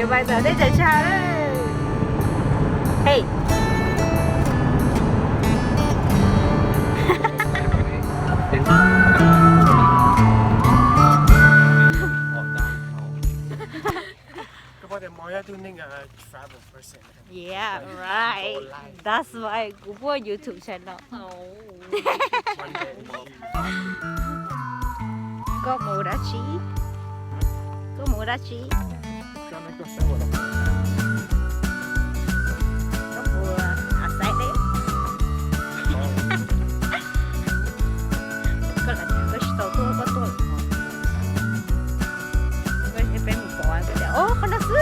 Pais txog teb chaws Thaib. Hey. Koj paub tias Mos yog tus neeg travel person. Yeah, right. That's why kuv muaj YouTube channel. Koj mus ua dab tsi? Koj mus ua dab tsi? Koj mus a xaiv deb. Koj lam tias koj tsis tau tuaj, koj tuaj lawm. Koj peb mus pom koj tias, o, qhov no xwb.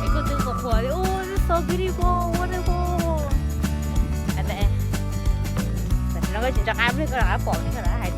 Es koj twb qhuas qhuas tias, o, so beautiful, wonderful. Tam sim no koj tsis nco qab, koj rov qab pom, koj rov qab hais.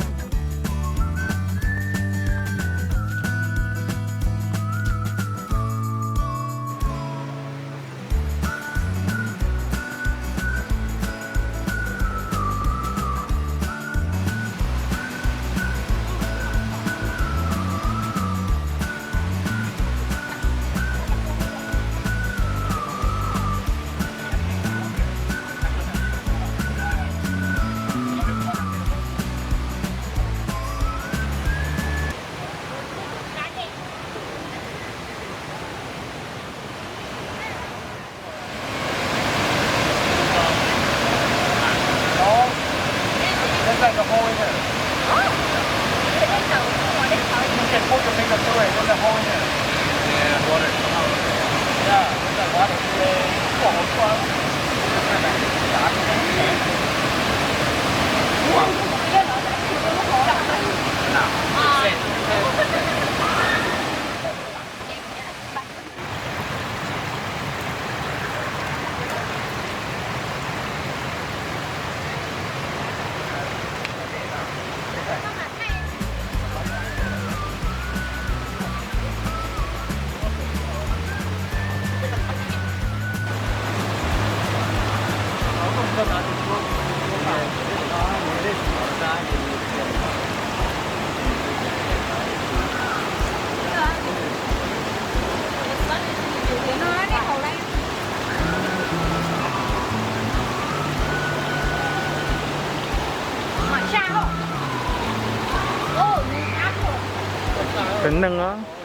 Tus neeg os.